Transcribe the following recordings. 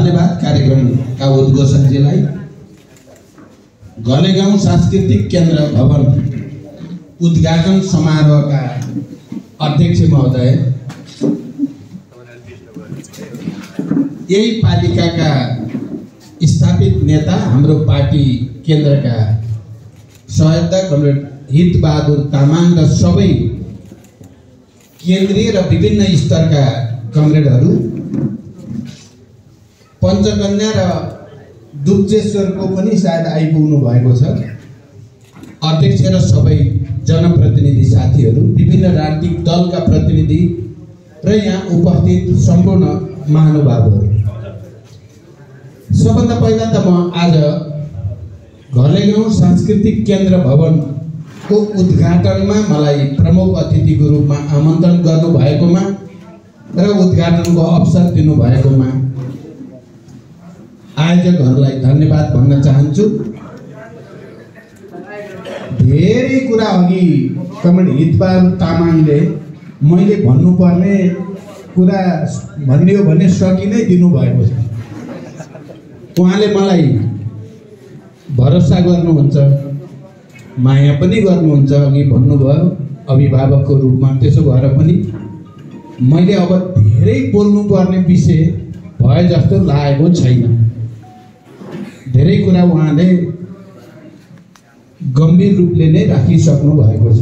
धन्यवाद कार्यक्रमका उद्घोषकजीलाई। घलेगाउँ सांस्कृतिक केन्द्र भवन उद्घाटन समारोहका अध्यक्ष महोदय, यही पालिकाका स्थापित नेता, हाम्रो पार्टी केन्द्रका सहयोगता कमरेड हितबहादुर तामाङ र सबै केन्द्रीय र विभिन्न स्तरका कमरेडहरू, पञ्चकन्या र दुप्चेश्वरको पनि सायद आइपुग्नु भएको छ, अध्यक्ष र सबै जनप्रतिनिधि साथीहरू, विभिन्न राजनीतिक दलका प्रतिनिधि र यहाँ उपस्थित सम्पूर्ण महानुभावहरू, सबभन्दा पहिला त म आज घलेगाउँ सांस्कृतिक केन्द्र भवनको उद्घाटनमा मलाई प्रमुख अतिथिको रूपमा आमन्त्रण गर्नुभएकोमा र उद्घाटनको अवसर दिनुभएकोमा आयोजकहरूलाई धन्यवाद भन्न चाहन्छु। धेरै कुरा अघि कमरेड हितबहादुर तामाङले मैले भन्नुपर्ने कुरा भनिदियो भने सकि नै दिनुभएको छ। उहाँले मलाई भरोसा गर्नुहुन्छ, माया पनि गर्नुहुन्छ, अघि भन्नुभयो अभिभावकको रूपमा। त्यसो भएर पनि मैले अब धेरै बोल्नुपर्ने विषय भए जस्तो लागेको छैन। धेरै कुरा उहाँले गम्भीर रूपले नै राखिसक्नु भएको छ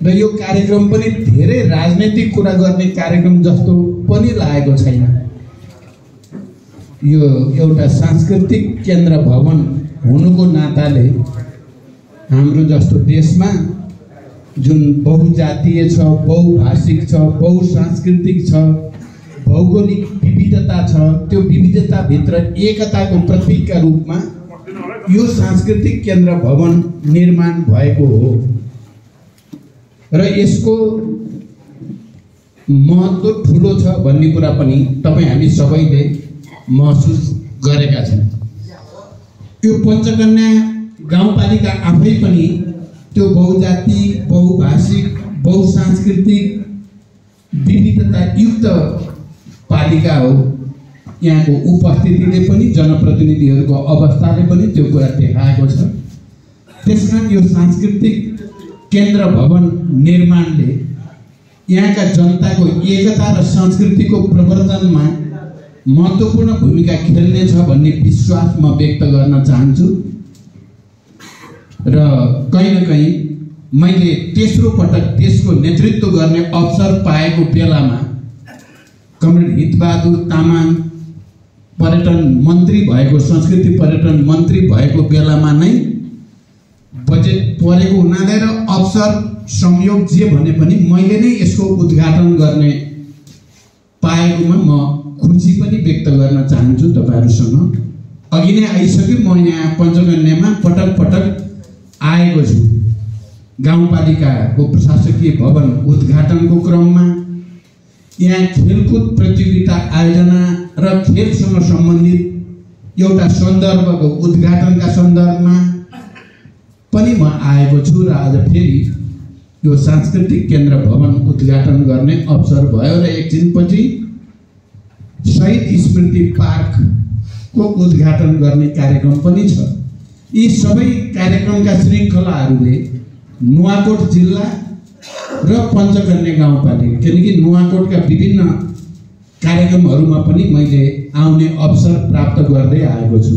र यो कार्यक्रम पनि धेरै राजनैतिक कुरा गर्ने कार्यक्रम जस्तो पनि लागेको छैन। यो एउटा सांस्कृतिक केन्द्र भवन हुनुको नाताले हाम्रो जस्तो देशमा जुन बहुजातीय छ, बहुभाषिक छ, बहुसांस्कृतिक छ, भौगोलिक विविधता छ, त्यो विविधताभित्र एकताको प्रतीकका रूपमा यो सांस्कृतिक केन्द्र भवन निर्माण भएको हो र यसको महत्त्व ठुलो छ भन्ने कुरा पनि तपाईँ हामी सबैले महसुस गरेका छौँ। यो पञ्चकन्या गाउँपालिका आफै पनि त्यो बहुजाति, बहुभाषिक, बहुसांस्कृतिक विविधता युक्त पालिका हो। यहाँको उपस्थितिले पनि, जनप्रतिनिधिहरूको अवस्थाले पनि त्यो कुरा देखाएको छ। त्यसकारण यो सांस्कृतिक केन्द्र भवन निर्माणले यहाँका जनताको एकता र संस्कृतिको प्रवर्धनमा महत्त्वपूर्ण भूमिका खेल्नेछ भन्ने विश्वास म व्यक्त गर्न चाहन्छु र कहीँ न कहीँ मैले तेस्रो पटक देशको नेतृत्व गर्ने अवसर पाएको बेलामा कमरेड हितबहादुर तामाङ पर्यटन मन्त्री भएको, संस्कृति पर्यटन मन्त्री भएको बेलामा नै बजेट परेको हुनाले र अवसर संयोग जे भने पनि मैले नै यसको उद्घाटन गर्ने पाएकोमा म खुसी पनि व्यक्त गर्न चाहन्छु तपाईहरुसँग। अघि नै आइसक्यो, म यहाँ पञ्चकन्यामा पटक पटक आएको छु। गाउँपालिकाको प्रशासकीय भवन उद्घाटनको क्रममा यहाँ खेलकुद प्रतियोगिता आयोजना र खेलसँग सम्बन्धित एउटा सन्दर्भको उद्घाटनका सन्दर्भमा पनि म आएको छु र आज फेरि यो सांस्कृतिक केन्द्र भवन उद्घाटन गर्ने अवसर भयो र एकछिनपछि शहीद स्मृति पार्कको उद्घाटन गर्ने कार्यक्रम पनि छ। यी सबै कार्यक्रमका श्रृङ्खलाहरूले नुवाकोट जिल्ला र पञ्चकन्या गाउँपालिका, किनकि नुवाकोटका विभिन्न कार्यक्रमहरूमा पनि मैले आउने अवसर प्राप्त गर्दै आएको छु।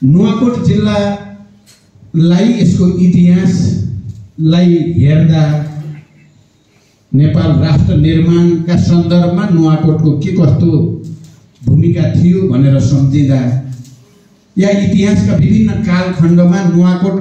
नुवाकोट जिल्लालाई, यसको इतिहासलाई हेर्दा नेपाल राष्ट्र निर्माणका सन्दर्भमा नुवाकोटको के कस्तो भूमिका थियो भनेर सम्झिँदा या इतिहासका विभिन्न कालखण्डमा नुवाकोट